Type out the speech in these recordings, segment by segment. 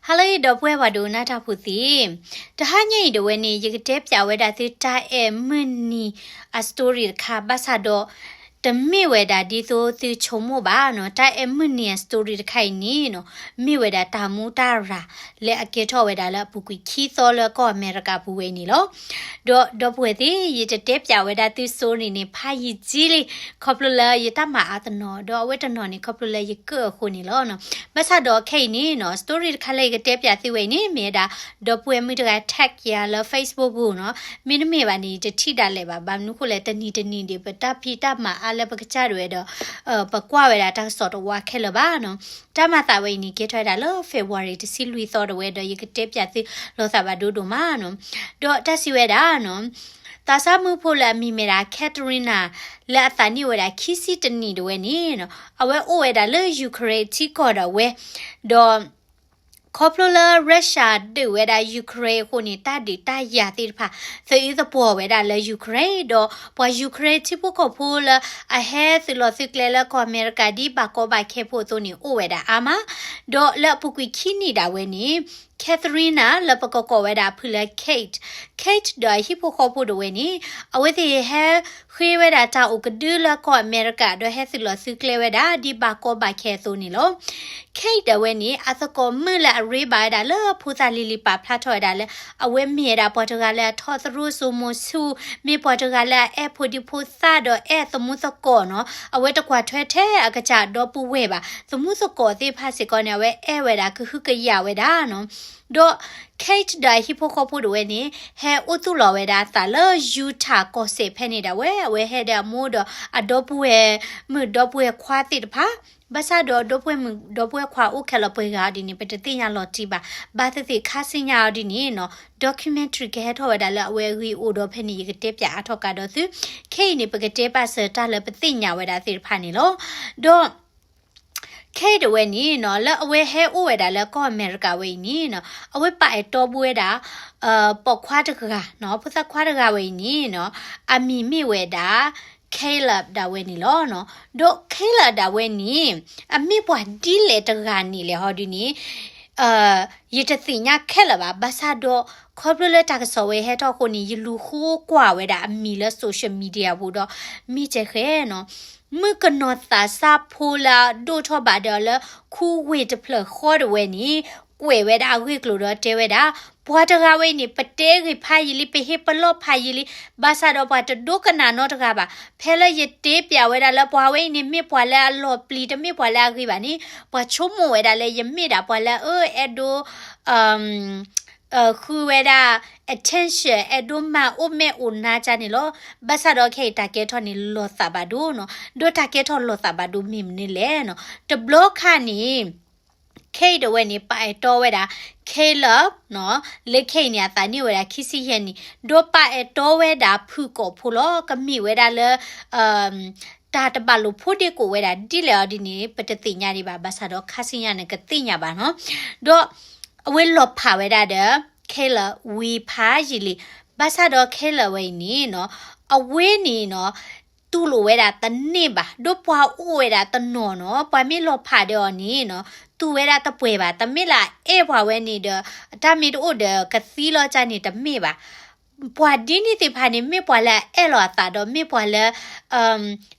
ဟါလၢအဂ့ၤ ဒီပုၢ်ဝဲၢ်ပှၤဒိကနၣ်တၢ်ဖိသ့ၣ်, တဟါညါအံၤဒၣ်ဝဲန့ၣ် ယကတဲပၠးဝဲဒၣ်သုတၢ်အဲၣ်မုၢ်နံၤအ story တခါ ဘၣ်ဆၣ်ဒီး တမ့ၢ်ဝဲဒၣ်ဒ်သိးသုဆိကမိၣ်ဘၣ်နီၤ. တၢ်အဲၣ်မုၢ်နံၤအ story တခါအံၤန့ၣ်နီၤ မ့ၢ်ဝဲဒၣ်တၢ်မူတၢ်ရၤ လၢအကဲထီၣ်ဝဲဒၣ်လၢအပူၤကွံာ်ခံသီလၢကီၢ်အမဲရကၤပူၤဝဲအံၤန့ၣ်လီၤ. ဒီးဒီပုၢ်ဝဲၢ်သ့ၣ် ယတတဲပၠးဝဲဒၣ်သု story န့ၣ် ဖးယံာ်ကံလံ, ခီဖျိလၢယတၢ်မၤအါတနီၤ ဒီးအဝဲတနီၤန့ၣ် ခီဖျိလၢယကၢၣ်အဃိန့ၣ်လီၤ. ဘၣ်ဆၣ်ဒီးခဲအံၤန့ၣ်နီၤ story တခါလၢယကတဲပၠးသုဝဲအံၤန့ၣ် မ့ၢ်ဝဲဒၣ် ဒီပုၢ်ဝဲၢ်မုၣ်တဂၤ tag ယၤလၢ Facebook ပူၤနီၤ. မ့တမ့ၢ်ဘၣ်န့ၣ် ယတထံၣ်ဒၣ်လဲာ်ဘၣ်. ဘၣ်မနုၤဃိလဲၣ် တနံၤတနံၤဒံး ပတၢ်ဖံးတၢ်မၤအါလၢပကစၢ်ဒၣ်ဝဲဒီး ပကွၢ်ဝဲဒၣ်တၢ်ကစီၣ်တဝါခဲလၢာ်ဘၣ်နီၤ. တၢ်မၤသးဝဲအံၤန့ၣ် ကဲထီၣ်ဝဲဒၣ်လၢ February တဆံလွံၢ်သီဒၣ်ဝဲဒီး ယကတဲပၠးသုလီၤသးဘၣ်ဒိဒိၣ်မးနီၤ. ဒီးတၢ်စံးဝဲဒၣ်နီၤ သးစၢ်မုၣ်ဖိလၢအမံၤမ့ၢ်ဒၣ် Katrina လၢအသးနံၣ်ဝဲဒၣ်ခံဆံတနံၣ်ဒၣ်ဝဲန့ၣ်နီၤ အဝဲအိၣ်ဝဲဒၣ်လၢ Ukraine ထံကီၢ်ဒၣ်ဝဲ, ဒီး ခီဖျိလၢ Russia ဒုးဝဲဒၣ် Ukraine အဃိန့ၣ် တၢ်ဒုးတၢ်ယၤသ့ၣ်တဖၣ် သယုၢ်သပှီၤဝဲဒၣ်လၢ Ukraine ဒီးပှၤ Ukraine ထံဖိကီၢ်ဖိလၢအဟဲသုးလီၤသုးကျဲလၢကီၢ်အမဲရကၤ ဒ်ဘၣ်ကီဘၣ်ခဲဖိအသိးန့ၣ် အိၣ်ဝဲဒၣ်အါမး, ဒီးလၢအပူၤကွံာ်ခံနံၣ်ဒၣ်ဝဲန့ၣ် Katrina လၢပကကိးဝဲဒၣ်အဖုလၢ Kate, Kate ဒီးအဟံၣ်ဖိဃီဖိဒၣ်ဝဲန့ၣ် အဝဲသ့ၣ်ဟဲဃ့ဝဲဒၣ်တၢ်အိၣ်ကဒုလၢကီၢ်အမဲရကၤ ဒီးဟဲသုးလီၤသုးကျဲဝဲဒၣ် ဒ်ဘၣ်ကီဘၣ်ခဲအသိးန့ၣ်လီၤ. Kate ဒၣ်ဝဲန့ၣ် အသကိးမုၣ်လၢအရ့ဘၣ်ဝဲဒၣ်လၢဖိသၣ်လံၤလံၤ ပာ်ဖျါထီၣ်ဝဲဒၣ်လၢ အဝဲမ့ၢ်ဝဲဒၣ်ပှၤတဂၤလၢအထီၣ်သရူးစိမိၤဆူၣ်, မ့ၢ်ပှၤတဂၤလၢအအဲၣ်ဖိဒံဖိသၣ်ဒီးအဲၣ်သမူသကိးနီၤ. အဝဲတကွၢ်ထွဲထဲအကစၢ်ဒီပုၢ်ဝဲၢ်ဘၣ်. သမူသကိးသ့ၣ်တဖၣ်စ့ၢ်ကီးန့ၣ် အဝဲအဲၣ်ဝဲဒၣ်ကဟုကယာ်ဝဲဒၣ်နီၤ. ဒီး Kate ဒီးအဟံၣ်ဖိဃီဖိဒၣ်ဝဲန့ၣ် ဟဲအိၣ်သူၣ်လီၤဝဲဒၣ်အသးလၢ Utah ကီၢ်စဲၣ်ဖဲန့ၣ်ဒၣ်ဝဲ, အဝဲဟဲဒီးအမိၢ်ဒီးအဒီပုၢ်ဝဲၢ်မုၣ်ဒီပုၢ်ဝဲၢ်ခွါသ့ၣ်တဖၣ်, ဘၣ်ဆၣ်ဒီးဒီပုၢ်ဝဲၢ်မုၣ်ဒီပုၢ်ဝဲၢ်ခွါအိၣ်ခဲလၢာ်ပှဲၤဂၤအီၤဒ်န့ၣ် ပတသ့ၣ်ညါလီၤတံၢ်ဘၣ်. ဘၣ်သ့ၣ်သ့ၣ်ခါဆူညါအီၤဒ်န့ၣ်နီၤ documentary ကဟဲထီၣ်ဝဲဒၣ်လၢအဝဲအဂ့ၢ်အိၣ်ဒီးဖဲန့ၣ် ယကတဲပၠးအါထီၣ်ကဒီးသု, ခဲအံၤန့ၣ် ပကတဲပာ်စၢၤတၢ်လၢပသ့ၣ်ညါဝဲဒၣ်သ့ၣ်တဖၣ်န့ၣ်လီၤ. ဒီး Kate ဒၣ်ဝဲန့ၣ်နီၤ လၢအဝဲဟဲအိၣ်ဝဲဒၣ်လၢကီၢ်အမဲရကၤဝဲအံၤန့ၣ်နီၤ အဝဲပာ်အဲၣ်တီဘူဝဲဒၣ် ပိာ်ခွါတဂၤနီၤ, ဖိသၣ်ခွါတဂၤဝဲအံၤန့ၣ်နီၤ အမံၤမ့ၢ်ဝဲဒၣ် Caleb ဒၣ်ဝဲန့ၣ်လီၤ. ဒီး Caleb ဒၣ်ဝဲန့ၣ် အမ့ၢ်ပှၤဒ်လဲၣ်တဂၤန့ၣ်လဲၣ်ဟီဒ်န့ၣ် ယတသ့ၣ်ညါခဲလၢာ်ဘၣ်. ဘၣ်ဆၣ်ဒီး ခီဖျိလၢတၢ်ကစီၣ်ဝဲဟဲထီၣ်အဃိန့ၣ် ယလူၤဃုကွၢ်ဝဲဒၣ်အမံၤလၢ social media ပူၤဒီး မ့ၢ်ကဲဃဲနီၤ မုၣ်ကနီၤသးစၢ်ဖိလၢအဒိၣ်ထီၣ်ဘၣ်ဒီးလၢ ခူဝ့ၢ်တဖျၢၣ်ဃီဒၣ်ဝဲန့ၣ် ကွဲးဝဲဒၣ်အဂ့ၢ်အကျိၤဒီးတဲဝဲဒၣ် ပှၤတဂၤဝဲအံၤန့ၣ် ပတဲဂ့ၤဖးယံာ်လံ ပဟ့ၣ်ပလီၢ်ဖးယံာ်လံ, ဘၣ်ဆၣ်ဒီးပှၤတဒိကနၣ်နီတဂၤဘၣ်. ဖဲလၢယတဲပၠးဝဲဒၣ်လၢပှၤဝဲအံၤန့ၣ် မ့ၢ်ပှၤလၢအလီၤပျံၤ တမ့ၢ်ပှၤလၢအဂ့ၤဘၣ်န့ၣ် ပှၤဆိကမိၣ်ဝဲဒၣ်လၢယမ့ၢ်ဒၣ်ပှၤလၢအ အဲၣ်ဒိး ဃုဝဲဒၣ် attention အဲၣ်ဒိးမၤအိၣ်မဲာ်အိၣ်နါကၢ်န့ၣ်လီၤ. ဘၣ်ဆၣ်ဒီးခဲအံၤတၢ်ကဲထီၣ်န့ၣ်လီၤသးဘၣ်ဒိနီၤ, ဒီးတၢ်ကဲထီၣ်လီၤသးဘၣ်ဒိမ့ၢ်မနုၤလဲၣ်နီၤ. တဘျီခါန့ၣ် Kate ဒၣ်ဝဲန့ၣ် ပာ်အဲၣ်တီဝဲဒၣ် Caleb နီၤ, လၢခဲအံၤန့ၣ် အသးနံၣ်ဝဲဒၣ်ခံဆံယဲၢ်နံၣ်, ဒီးပာ်အဲၣ်တီဝဲဒၣ်ဖုၣ်ကိာ်ဖိလီၤ. ကမ့ၢ်ဝဲဒၣ်လၢ တၢ်တဘၣ်လိာ်ဖိးဒ့ကိးဝဲဒၣ်ဒ်လဲၣ်အီၤဒ်န့ၣ် ပတသ့ၣ်ညါဒံးဘၣ်. ဘၣ်ဆၣ်ဒီးခါဆူညါန့ၣ် ကသ့ၣ်ညါဘၣ်နီၤ. ဒီး အဝဲလီၤဖးဝဲဒၣ်ဒီး Caleb ဝံၤဖးယံာ်လံ. ဘၣ်ဆၣ်ဒီး Caleb ဝဲအံၤန့ၣ်နီၤ အဝဲန့ၣ်နီၤ တူၢ်လိာ်ဝဲဒၣ်တန့ၢ်ဘၣ်, ဒီးပှၤအိၣ်ဝဲဒၣ်တနီၤနီၤ ပှၤမ့ၢ်လီၤဖးဒီးအီၤန့ၣ်နီၤ တူၢ်ဝဲဒၣ်တပှဲၤဘၣ်. တမ့ၢ်လၢအအဲၣ်ပှၤဝဲန့ၣ်ဒီး တၢ်မ့ၢ်တအိၣ်ဒီးကသံလီၤကၢ်န့ၣ်တမ့ၢ်ဘၣ်. ပှၤဒ်န့ၣ်သ့ၣ်တဖၣ်န့ၣ် မ့ၢ်ပှၤလၢအအဲၣ်လီၤအသးဒီး မ့ၢ်ပှၤလၢ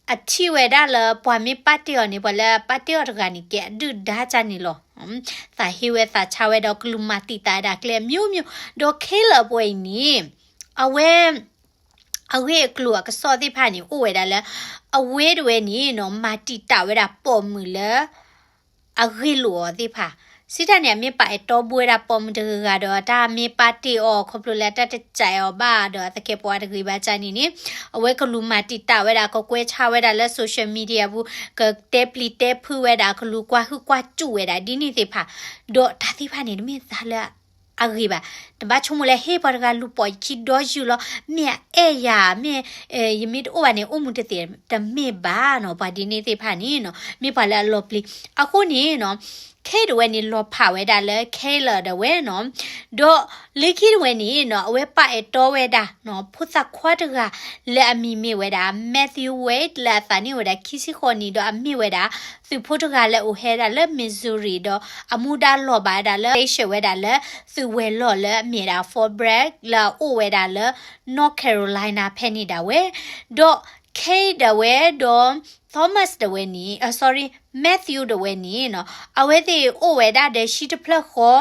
အထံၣ်ဝဲဒၣ်လၢပှၤမ့ၢ်ပာ်တ့ၢ်အီၤန့ၣ် ပှၤလၢပာ်တ့ၢ်အီၤတဂၤန့ၣ် ကဲအဒုၣ်ဒါကၢ်န့ၣ်လီၤ. သးဟ့ဝဲသးဆါဝဲဒီးကလူးမၤတံာ်တာ်ဝဲဒၣ်ကျဲအမျိုးမျိုး, ဒီး Caleb ဝဲအံၤန့ၣ် အဝဲ အဂ့ၢ်အကျိၤအကစီၣ်သ့ၣ်တဖၣ်န့ၣ် အိၣ်ဝဲဒၣ်လၢ အဝဲတဝဲန့ၣ်နီၤ မၤတံာ်တာ်ဝဲဒၣ်ပိာ်မုၣ်လၢ အဂ့ၢ်လိာ်အီၤသ့ၣ်တဖၣ်, စံးတၢ်န့ၣ် အမ့ၢ်ပာ်အဲၣ်တီဘူဝဲဒၣ်ပိာ်မုၣ်တဂၤဂၤဒီး တၢ်မ့ၢ်ပာ်တ့ၢ်အီၤ ခီဖျိလၢတၢ်တစဲးအီၤဘၣ်ဒီး အသကဲးပဝးတဂ့ၤဘၣ်ကၢ်န့ၣ်န့ၣ် အဝဲကလူးမၤတံာ်တာ်ဝဲဒၣ် ကကွဲးဆါဝဲဒၣ်လၢ social media ပူၤ ကတဲပျံၤတဲဖုးဝဲဒၣ် ကလူးကွၢ်ဟုၣ်ကွၢ်စူၣ်ဝဲဒၣ်ဒ်န့ၣ်သ့ၣ်တဖၣ်, ဒီးတၢ်သ့ၣ်တဖၣ်န့ၣ် တမ့ၢ်တၢ်လၢ အဂ့ၤဘၣ်. တဘၣ်ဆိကမိၣ်လၢ ဟ့ၣ် ပှၤတဂၤလူၤပိာ်ယခံဒီယုၢ်လီၤ, မ့ၢ်အအဲၣ်ယၤ, မ့ၢ် ယမ့ၢ်တအိၣ်ဘၣ်န့ၣ် အိၣ်မူတသ့ၣ် တမ့ၢ်ဘၣ်နီၤ. ပှၤဒ်န့ၣ်သ့ၣ်တဖၣ်န့ၣ်နီၤ မ့ၢ်ပှၤလၢအလီၤပျံၤ. အဃိန့ၣ်နီၤ Kate တဝဲန့ၣ် လီၤဖးဝဲဒၣ်လၢ Caleb တဝဲနီၤ. ဒီးလၢခံတဝဲန့ၣ်နီၤ အဝဲပာ်အဲၣ်တီဝဲဒၣ်နီၤ ဖိသၣ်ခွါတဂၤလၢအမံၤမ့ၢ်ဝဲဒၣ် Matthew Wade လၢအသးနံၣ်ဝဲဒၣ်ခံဆံဃိးနံၣ် ဒီးအမ့ၢ်ဝဲဒၣ် သုးဖိတဂၤလၢအအိၣ်ဟဲဒၣ်လၢ Missouri ဒီးအမူဒါလီၤဘၣ်ဒၣ်လၢ station ဝဲဒၣ်လၢ သုးဝဲၤလီၢ်လၢအမ့ၢ်ဒၣ် Fort Bragg လၢအအိၣ်ဝဲဒၣ်လၢ North Carolina ဖဲန့ၣ်ဒၣ်ဝဲ. ဒီး Kate ဒၣ်ဝဲဒီး Thomas ဒၣ်ဝဲန့ၣ် အ sorry, Matthew ဒၣ်ဝဲန့ၣ်နီၤ အဝဲသ့ၣ်အိၣ်ဝဲဒၣ်ဒီးဟံၣ်တဖျၢၣ်ဃီ,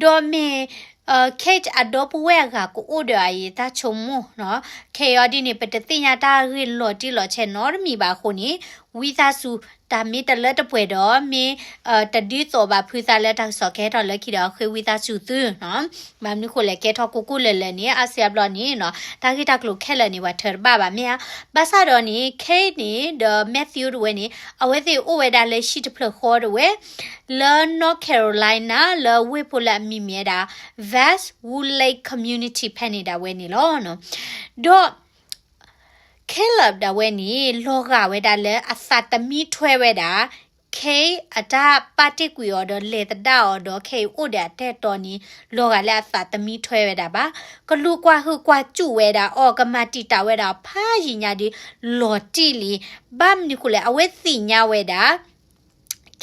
ဒီးမ့ၢ် Kate အဒီပုၢ်ဝဲၢ်အဂၤကအိၣ်ဒီးအံၤတၢ်ဆိကမိၣ်နီၤ. ခဲအံၤဒ်န့ၣ် ပတသ့ၣ်ညါတၢ်ဂ့ၢ်လီၤတံၢ်လီၤဆဲးနီတမံၤဘၣ်အဃိန့ၣ် ဝံသးစူၤ တၢ်မ့ၢ်တလၢတပှဲၤဒီး မ့ၢ်တဒ်သိးဘၣ်ဖုးသးလၢတၢ်ကစီၣ်ကဟဲထီၣ်လၢခံဒီး အဃ့ဝံသးစူၤသုနီၤ. ဘၣ်မနုၤဃိလဲၣ် ကဲထီၣ်ကိၢ်ကိၢ်လၢာ်လၢာ်န့ၣ် အါစုအါဘျီန့ၣ်နီၤ တၢ်ဂ့ၢ်တၢ်ကျိၤခဲလၢာ်န့ၣ် ပှၤထၢတဘၣ်ဘၣ်မ့ၢ်ဧါ. ဘၣ်ဆၣ်ဒီးန့ၣ် Kate န့ၣ်ဒီး Matthew တဝဲန့ၣ် အဝဲသ့ၣ်အိၣ်ဝဲဒၣ်လၢဟံၣ်တဖျၢၣ်ဃီတဝဲ လၢ North Carolina လၢဝ့ၢ်ဖိလၢအမံၤမ့ၢ်ဝဲဒၣ် West Wood Lake Community ဖဲန့ၣ်ဒၣ်ဝဲန့ၣ်လီၤ. ဒီး Caleb ဒၣ်ဝဲန့ၣ် လီၤဂာ်ဝဲဒၣ်လၢအသးတမံထွဲဝဲဒၣ် Kate အတၢ်ပာ်တ့ၢ်ကွံာ်အီၤဒီးလဲၤသဒၣ်အီၤဒီး ခဲအံၤအိၣ်ဒီးအတၢ်အဲၣ်တီန့ၣ် လီၤဂာ်လၢအသးတမံထွဲဝဲဒၣ်ဘၣ်. ကလူၤကွၢ်ဟုၣ်ကွၢ်စူၣ်ဝဲဒၣ်အီၤ ကမၤတံာ်တာ်ဝဲဒၣ်ဖးယံာ်ညါဒီးလီၤတံၢ်လံ. ဘၣ်မနုၤဃိလဲၣ် အဝဲသ့ၣ်ညါဝဲဒၣ်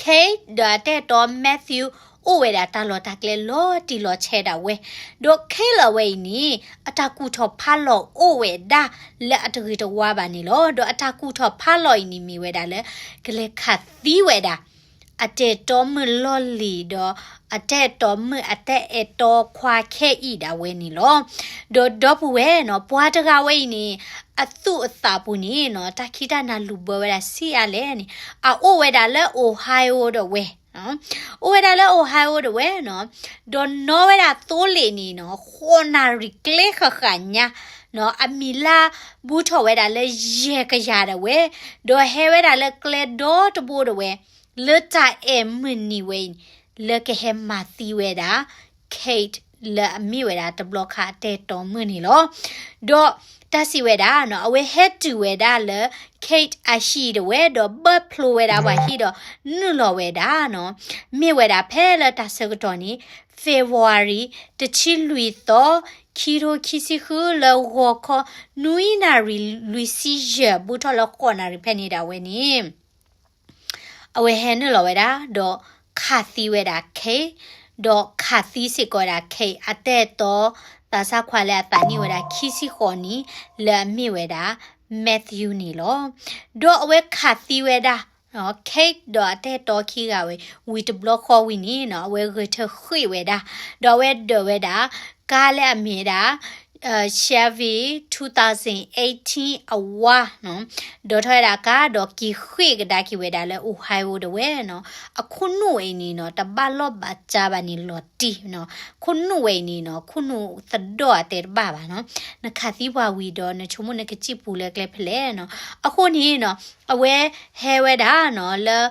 Kate ဒီးအတၢ်အဲၣ်တီ Matthew အိၣ်ဝဲဒၣ်တၢ်လီၢ်တၢ်ကျဲလီၤတံၢ်လီၤဆဲးဒၣ်ဝဲ, ဒီး Caleb ဝဲအံၤန့ၣ် အတၢ်ကူၣ်ထီၣ်ဖးလီၢ်အိၣ်ဝဲဒၣ်လၢအတဂ့ၤတဝါဘၣ်န့ၣ်လီၤ. ဒီးအတၢ်ကူၣ်ထီၣ်ဖးလီၢ်အံၤန့ၣ်မ့ၢ်ဝဲဒၣ်လၢ ကလဲၤခးသံဝဲဒၣ် အတၢ်အဲၣ်တီမုၣ်လီၢ်လံၤဒီး အတၢ်အဲၣ်တီမုၣ်အတၢ်အဲၣ်တီခွါခဲအံၤဒၣ်ဝဲန့ၣ်လီၤ. ဒီးဒီပုၢ်ဝဲၢ်နီၤ ပှၤတဂၤဝဲအံၤန့ၣ် အသူၣ်အသးပူၤန့ၣ်နီၤ တၢ်ခံးတၢ်နၤလူၤဘၢဝဲဒၣ်ဆံးအါလဲၣ်န့ၣ် အအိၣ်ဝဲဒၣ်လၢ Ohio ဒၣ်ဝဲ အိၣ်ဝဲဒၣ်လၢ Ohio ဒၣ်ဝဲနီၤ, ဒီးနီၣ်ဝဲဒၣ်သိလ့ၣ်န့ၣ်နီၤ ဃိးနၣ်ရံၣ်ကျဲဃၣ်ဃၣ်ညါနီၤ, အမံၤလၢဘူးထီၣ်ဝဲဒၣ်လၢယဲၢ်ကယၤဒၣ်ဝဲ, ဒီးဟဲဝဲဒၣ်လၢကျဲဒီတဘိဒၣ်ဝဲ, လၢတၢ်အဲၣ်မုၢ်နံၤဝဲအံၤန့ၣ် လၢကဟဲမၤသံဝဲဒၣ် Kate လၢအမ့ၢ်ဝဲဒၣ်တဘျီခါအတၢ်အဲၣ်တီမုၣ်န့ၣ်လီၤ. ဒီးတၢ်စံးဝဲဒၣ်နီၤ အဝဲဟဲတုၤဝဲဒၣ်လၢ Kate အဟံၣ်ဒၣ်ဝဲ ဒီးဘၢၣ်ဖျိဝဲဒၣ်ပှၤဟံၣ်ဒီးနုာ်လီၤဝဲဒၣ်နီၤ, မ့ၢ်ဝဲဒၣ်ဖဲလၢတၢ်ဆၢကတီၢ်န့ၣ် February တဆံလွံၢ်သီ ခံထိခံဆံဃု လၢဂီၤခီ နွံနၣ်ရံၣ်လွံၢ်ဆံယဲၢ် ဘူးထီၣ်လၢဃိးနၣ်ရံၣ်ဖဲန့ၣ်ဒၣ်ဝဲန့ၣ် အဝဲဟဲနုာ်လီၤဝဲဒၣ် ဒီးခးသံဝဲဒၣ် Kate, ဒီးခးသံစ့ၢ်ကီးဝဲဒၣ် Kate အတၢ်အဲၣ်တီ သးစၢ်ခွါလၢအသးနံၣ်ဝဲဒၣ်ခံဆံဃိးနံၣ် လၢအမ့ၢ်ဝဲဒၣ် Matthew န့ၣ်လီၤ. ဒီးအဝဲခးသံဝဲဒၣ် Kate ဒီးအတၢ်အဲၣ်တီခံဂၤဝဲ ဝံၤတဘျီဃီဝံၤန့ၣ်နီၤ အဝဲဂဲၤထၢၣ်ဃ့ၢ်ဝဲဒၣ်, ဒီးအဝဲဒၢးဝဲဒၣ် ကါလၢအမ့ၢ်ဝဲဒၣ် Chevy two thousand eighteen အဝါနီၤ, ဒိးထီၣ်ဝဲဒၣ်ကါ ဒီးက့ၤဃ့ၢ်ကဒါက့ၤဝဲဒၣ်လၢ Ohio ဒၣ်ဝဲနီၤ. အခိၣ်နူာ်ဝဲအံၤန့ၣ်နီၤ တဘၣ်လီၢ်ဘၣ်စးဘၣ်န့ၣ်လီၤတံၢ်နီၤ. ခိၣ်နူာ်ဝဲအံၤန့ၣ်နီၤ ခိၣ်နူာ်သဒိၣ်အတဲတဘၣ်ဘၣ်နီၤ. နခးသံပှၤဝံၤဒီး နဆိကမိၣ်နကစံၣ်ပူၤလၢကျဲဖဲလဲၣ်နီၤ. အဃိန့ၣ်နီၤ အဝဲဟဲဝဲဒၣ်နီၤ လၢ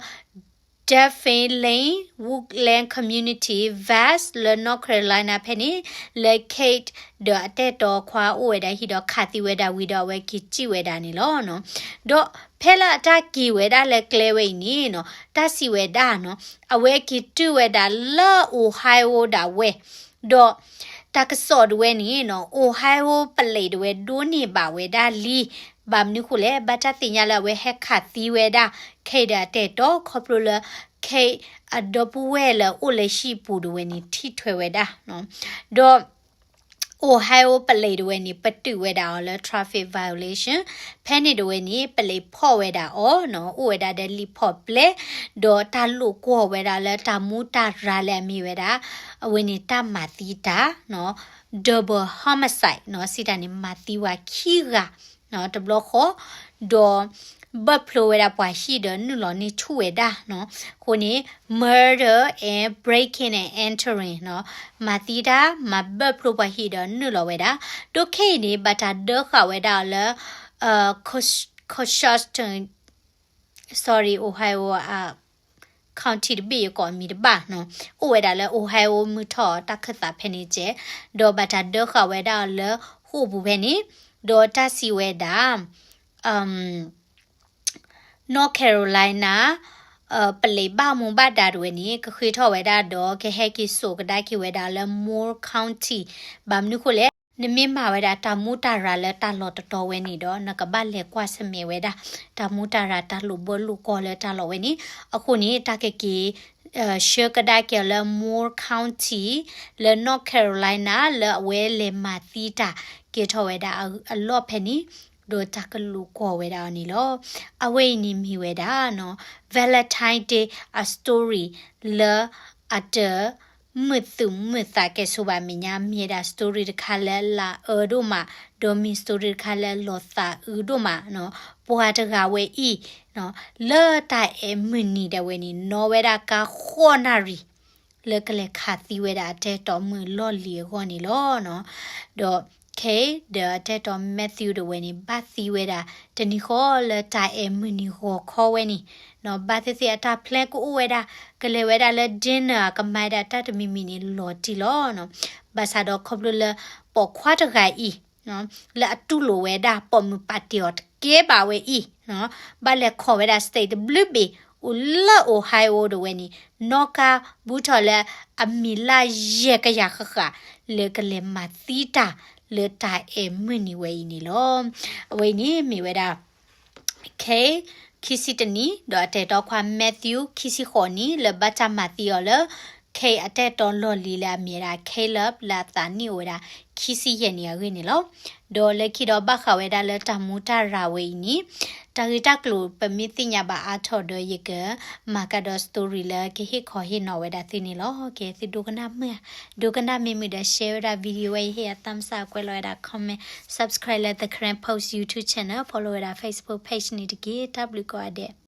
Dauphin Lane, Woodland Community, West လၢ North Carolina ဖဲန့ၣ် လၢ Kate ဒီးအတၢ်အဲၣ်တီခွါအိၣ်ဝဲဒၣ်ဟံၣ်ဒီးခးသံဝဲဒၣ်ဝံၤဒီး အဝဲက့ၤစံၣ်ဝဲဒၣ်န့ၣ်လီၤနီၤ. ဒီးဖဲလၢအတၢ်က့ၤဝဲဒၣ်လၢကျဲဝဲအံၤန့ၣ်နီၤ တၢ်စံးဝဲဒၣ်နီၤ အဝဲက့ၤတုၤဝဲဒၣ်လၢ Ohio ဒၣ်ဝဲ ဒီးတၢ်ကစီၣ်ဒၣ်ဝဲန့ၣ်နီၤ Ohio ပလံးဒၣ်ဝဲဒိးန့ၢ်ဘၣ်ဝဲဒၣ်လံ. ဘၣ်မနုၤဃိလဲၣ် ဘၣ်တၢ်သ့ၣ်ညါလၢအဝဲဟဲခးသံဝဲဒၣ် Kate ဒီးအတၢ်အဲၣ်တီ ခီဖျိလၢ Kate အဒီပုၢ်ဝဲၢ်လၢအိၣ်လၢဟံၣ်ပူၤဒၣ်ဝဲန့ၣ် ထံၣ်ထွဲဝဲဒၣ်နီၤ. ဒီး Ohio ပလံးဒၣ်ဝဲန့ၣ် ပတုာ်ဝဲဒၣ်အီၤလၢ traffic violation ဖဲန့ၣ်ဒၣ်ဝဲန့ၣ် ပလံးဖီၣ်ဝဲဒၣ်အီၤနီၤ အိၣ်ဝဲဒၣ်ဒီးလံာ်ဖီၣ်ပျဲၢ် ဒီးတၢ်လိာ်ကွီၢ်ဝဲဒၣ်လၢတၢ်မူတၢ်ရၤလၢအမ့ၢ်ဝဲဒၣ် အဝဲန့ၣ်တၢ်မၤသံတၢ်နီၤ double homicide နီၤ စံးတၢ်န့ၣ် မၤသံဝဲခံဂၤနီၤ တဘျီဃီ ဒီးဘၢၣ်ဖျိဝဲဒၣ်ပှၤဟံၣ်ဒီးနုာ်လီၤန့ၢ်ဆူၣ်ဝဲဒၣ်နီၤ. အဃိန့ၣ် murder and breaking and entering နီၤ မၤသံတၢ် မၤဘၢၣ်ဖျိပှၤဟံၣ်ဒီးနုာ်လီၤဝဲဒၣ်. ဒီးခဲအံၤန့ၣ် ဘၣ်တၢ်ဒၢဃာ်ဝဲဒၣ်အီၤလၢ Cochin sorry Ohio အ county တဘ့ၣ်ယကိးမံၤတဘၣ်နီၤ အိၣ်ဝဲဒၣ်လၢ Ohio မုၢ်ထီၣ်တၢ်ခၢၣ်သးဖဲန့ၣ်ကဲး ဒီးဘၣ်တၢ်ဒၢဃာ်ဝဲဒၣ်အီၤလၢဃိာ်ပူၤဖဲန့ၣ် ဒီးတၢ်စံးဝဲဒၣ် North Carolina ပလံးဘၣ်မူဘၣ်ဒါတဝဲန့ၣ် ကဃ့ထီၣ်ဝဲဒၣ်ဒီး ကဟဲက့ၤစိာ်ကဒါက့ၤဝဲဒၣ်လၢ Moore County. ဘၣ်မနုၤဃိလဲၣ်, နမ့ၢ်မၤဝဲဒၣ်တၢ်မူတၢ်ရၤလၢတၢ်လီၢ်တတီၤဝဲန့ၣ်ဒီး နကဘၣ်လဲၤကွၢ်ဆၢၣ်မဲာ်ဝဲဒၣ် တၢ်မူတၢ်ရၤတၢ်လိာ်ဘၢလိာ်ကွီၢ်လၢတၢ်လီၢ်ဝဲန့ၣ်. အဃိန့ၣ် တၢ်ကက့ၤ ဆှၢကဒါက့ၤအီၤလၢ Moore County လၢ North Carolina လၢအဝဲလဲၤမၤသံတၢ်ကဲထီၣ်ဝဲဒၣ်အလီၢ်ဖဲန့ၣ်, ဒီးတၢ်ကလူၤကွီၢ်ဝဲဒၣ်အီၤန့ၣ်လီၤ. အဝဲအံၤန့ၣ်မ့ၢ်ဝဲဒၣ် Valentine Day အ story လၢအတ မုာ်သူၣ်မုာ်သးကဲဆိဘၣ်မဲာ်ညါ မ့ၢ်ဝဲဒၣ် story တခါလၢလၢအအၢဒိၣ်မး, ဒီးမ့ၢ် story တခါလၢလီၤသးအုးဒိၣ်မး, ပှၤတဂၤဝဲအံၤ လၢတၢ်အဲၣ်မုၢ်နံၤဒၣ်ဝဲန့ၣ် နီၣ်ဝဲဒၣ်ကါဃိးနၣ်ရံၣ် လၢကလဲၤခးသံဝဲဒၣ်အတၢ်အဲၣ်တီမုၣ်လီၢ်လံၤအဂီၢ်န့ၣ်လီၤ. ဒီး Kay ဒီးအတၢ်အဲၣ်တီ Matthew တဝဲန့ၣ် ဘၣ်သံဝဲဒၣ်တနံၤဃီလၢတၢ်အဲၣ်မုၢ်နံၤဂီၤခီဝဲန့ၣ်, ဘၣ်သ့ၣ်သ့ၣ်အတၢ် plan ကအိၣ်ဝဲဒၣ် ကလဲၤဝဲဒၣ်လၢ dinner ကမၤဝဲဒၣ်တၢ်တမံၤမံၤန့ၣ်လီၤတံၢ်လီၤ. ဘၣ်ဆၣ်ဒီးခီဖျိလၢပိာ်ခွါတဂၤအံၤ လၢအတူၢ်လိာ်ဝဲဒၣ်ပိာ်မုၣ်ပာ်တ့ၢ်အီၤတကဲဘၣ်ဝဲအံၤ, ဘၣ်လဲၤခိးဝဲဒၣ် state တဘျုးဘ့ၣ် အိၣ်လၢ Ohio တဝဲန့ၣ် နီၣ်ကါဘူးထီၣ်လၢအမံၤလၢယဲၢ်ကယၤဃၣ်ဃၣ် လၢကလဲၤမၤသံတၢ်လၢတၢ်အဲၣ်မုၢ်နံၤဝဲအံၤန့ၣ်လီၤ. အဝဲအံၤန့ၣ်မ့ၢ်ဝဲဒၣ် Kay ခံဆံတနံၣ် ဒီးအတၢ်အဲၣ်တီခွါ Matthew ခံဆံဃိးနံၣ် လၢဘၣ်တၢ်မၤသံအီၤလၢ Kay အတၢ်အဲၣ်တီလီၢ်လံၤလၢအမ့ၢ်ဝဲဒၣ် Caleb လၢအသးနံၣ်အိၣ်ဝဲဒၣ် ခံဆံယဲၢ်နံၣ်အဂ့ၢ်န့ၣ်လီၤ. ဒီးလၢခံဒီးဘၣ်ဃးဝဲဒၣ်လၢတၢ်မူတၢ်ရၤဝဲအံၤန့ၣ် တၢ်ဂ့ၢ်တၢ်ကျိၤပမ့ၢ်သ့ၣ်ညါဘၣ်အါထီၣ်ဒီး ယကမၤကဒီး story လၢကဟ့ၣ်ခီဟ့ၣ်နီၤဝဲဒၣ်သုန့ၣ်လီၤ. ကဲ သုဒိကနၣ်မုာ်ဧါ, ဒိကနၣ်မ့ၢ်မုာ်ဒီး share ဝဲဒၣ် video ဝဲအံၤ ဟ့ၣ်ယၤ thumbs up ကွဲးလီၤဝဲဒၣ် comment, subscribe လၢ The Karen Post YouTube channel, follow ဝဲဒၣ် Facebook page န့ၣ်တက့ၢ်. တၢ်ဘျုးကိးဂၤဒဲး.